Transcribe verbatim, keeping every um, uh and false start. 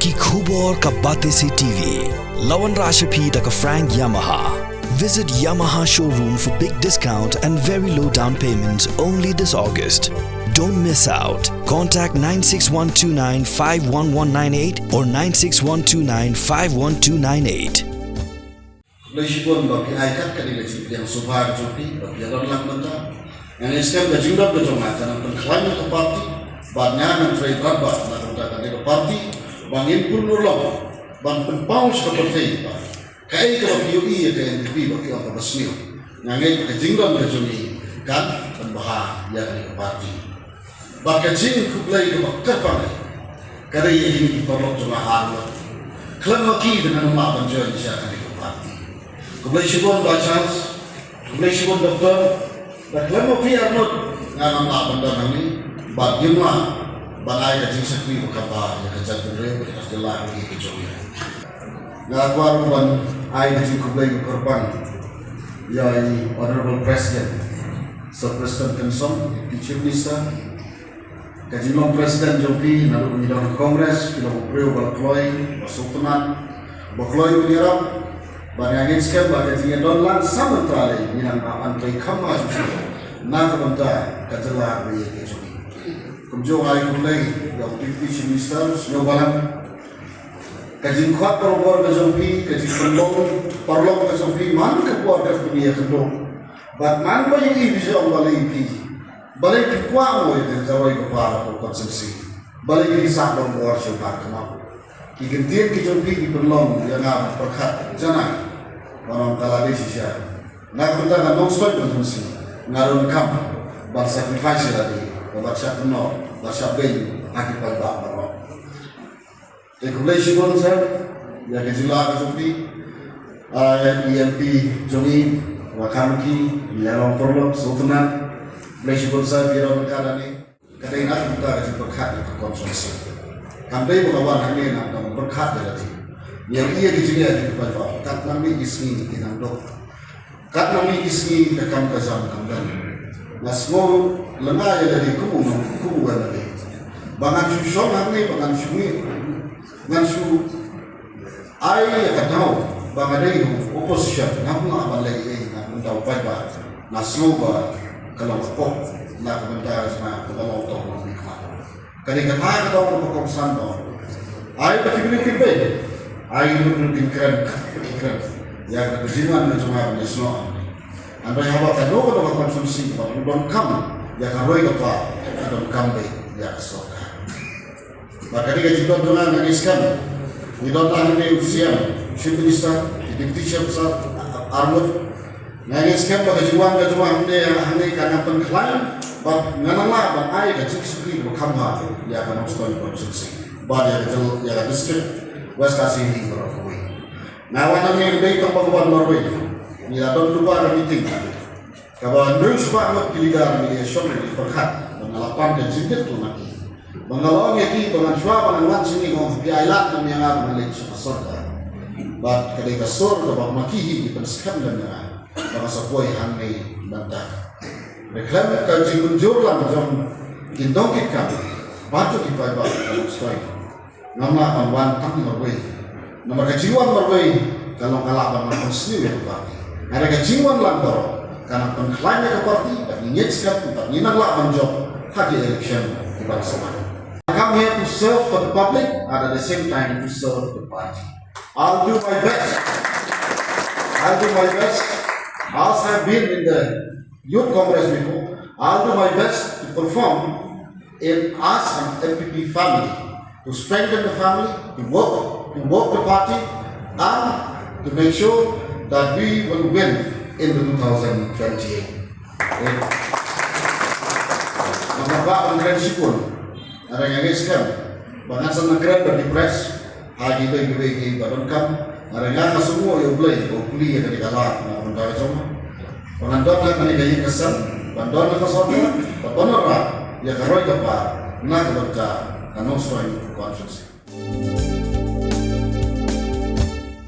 Ki khubor ka Batesi T V. La wanrah sha phi da ka Frank Yamaha. Visit Yamaha showroom for big discount and very low down payments only this August. Don't miss out. Contact nine six one two nine five one one nine eight or nine six one two nine five one two nine eight. Khublei shibun ba phi ai kat kane ka jingpdiang sngewbha ka jong phi ba phi ïa don lang mynta. Nga ngeit skhem ka jingdon ka jong nga kan nang pynkhlaiñ ïa ka party bad nga ngan trei bad bad na ka bynta kane ka party ba ngin pynurlong ban pynpaw sha ka pyrthei ba kaei kaba phi ïohi ïa ka N P P ba phi ong kaba sniew. Nga ngeit ka jingdon ka jong ngi kan pynbha ïa kane ka party. Bad ka jingkhublei kaba kyrpang ka dei ïa kine ki paralok jong nga arngut. Khlem ma ki te ngan ym lah ban join sha kane ka party. Khublei shibun Bah Charles, khublei shibun Doctor. Bad khlem ma phi arngut ngan ym lah ban don hangne bad ngim lah ban ai ka jingshakri ba kham bha ïa ka jaitbynriew bad ka jylla ka jong ngi. Nga kwah ruh ban ai ka jingkhublei kyrpang ïa i Honorable President, Sir Prestone Tynsong, Deputy Chief Minister, ka jinglong President jong phi naduh ba ngi don ha Congress, phi long u briew ba la kloi, ba sngewtynnat, ba kloi ban ïarap, bad nga ngeit skhem ba ka jingïadon lang sa mynta lei ngi nang ban trei kham bha shuh shuh na ka bynta ka jylla bad ka jong ngi. Kumjuh ai khublei ïa u Deputy Chief Minister, Sniawbhalang. Ka jingkhot barabor ka jong phi, ka jingpynlong paralok ka jong phi man ka por dep phi ïakynduh. Bad man ba ïohi phi sha ong balei phi, balei phi kwah mo ïa ka roi ka par ka constituency, balei phi sah barabor sha u Bah Kynnoh. Ki kyntien ki jong phi ki pynlong ïa nga ban pyrkhat janai. Ban ong ka la dei shisha na ka bynta ka Nongstoiñ constituency nga donkam ban sacrifice ïa lade, ban shah kynnoh, ban shah beiñ ha ki paidbah baroh. Te khublei shibun sir ïa ka jylla ka jong phi. Ah, ïa i M P jong ngi, Bah Kharlukhi, ïa long paralok sngewtynnat. Khublei shibun sir, phi ïa long ka dane. Ka dei na ka bynta ka jingpyrkhat ïa ka constituency. Kam dei ba ka wan hangne na ka bynta pyrkhat ïa lade. Ïa ïa ki jingeh ki paidbah. Kat nang mih ki sngi ki nang duk. Kat nang mih ki sngi ka kam ka jam kam don. Nga sngew lyngngoh ïa lade kum u nong kum u M L A. Ba ngan shu shong hangne ba ngan shu mih. Ngan shu ai ïa ka daw ba nga dei u opposition ngam lah ban leh ei ei na ka bynta u paidbah. Nga sngew ba ka long ka pop na ka bynta ka jong nga ba ka long tang ba ngi khmat. Ka dei kata ka daw kaba kongsan ba ai ba ki briew kin peit, ai ba ki briew kin kren, ki kren ïa ka jingwan ka jong nga ban ïasnoh. Hynrei haba ka dei ka dei ka constituency ba u donkam ïa ka roi ka par, ka donkam beit ïa ka sorkar. Bad ka dei ka jingdon jong nga, nga ngeit skhem ngi don hangne u C M, Chief Minister, ki Deputy Chief Minister arngut. Nga ngeit skhem ba ka jingwan ka jong nga hangne, hangne kan nang pynkhlaiñ bad ngan nang lah ban ai ka jingshakri kaba kham bha ïa ka Nongstoiñ constituency bad ïa ka jylla, ïa ka district West Khasi Hills baroh kawei. Nga wan hangne dei tang ba ka wan marwei. Ngi la don lypa ka meeting kaba hynriew spah ngut ki leader ngi la ïashong ngi pyrkhat ba nga la pan ka jingbit na ki. Ba nga la ong ïa ki ba ngan shuwa ba ngan wan shane, nga ong phi ai lad lem ïa nga ba ngan leit sha ka sorkar. Bad ka dei ka sur kaba ma ki hi ki pynskhem lem ïa nga ba nga sa poi hangne mynta. Hynrei khlem ka jingmynjur lang jong ki nongkitkam bad jong ki paidbah ka Nongstoiñ, ngam lah ban wan tang marwei. Namar ka jingwan marwei ka long ka lah ban wan continue ïa ka party. Hynrei ka jingwan lang baroh ka nang pynkhlaiñ ïa ka party, bad ngi ngeit skhem bad ngi nang lah ban jop ha ki election kiban sa wan. I come here to serve for the public and at the same time to serve the party. I'll do my best. I'll do my best. As I've been in the Youth Congress before, I'll do my best to perform in as an N P P family, to strengthen the family, to work, to work the party, and to make sure that we will win in the two thousand twenty-eight. Nga kwah ban kren shibun, hynrei nga ngeit skhem ba ngan sa nang kren ba depress ha kiwei kiwei kiba donkam. Hynrei nga sngewnguh ïa U Blei ba u plie ïa kane ka lad na ka bynta ka jong nga, ba ngan don ha kane ka ïing ka sem, ban don ha ka sorkar, ban wanrah ïa ka roi ka par na ka bynta ka Nongstoiñ constituency.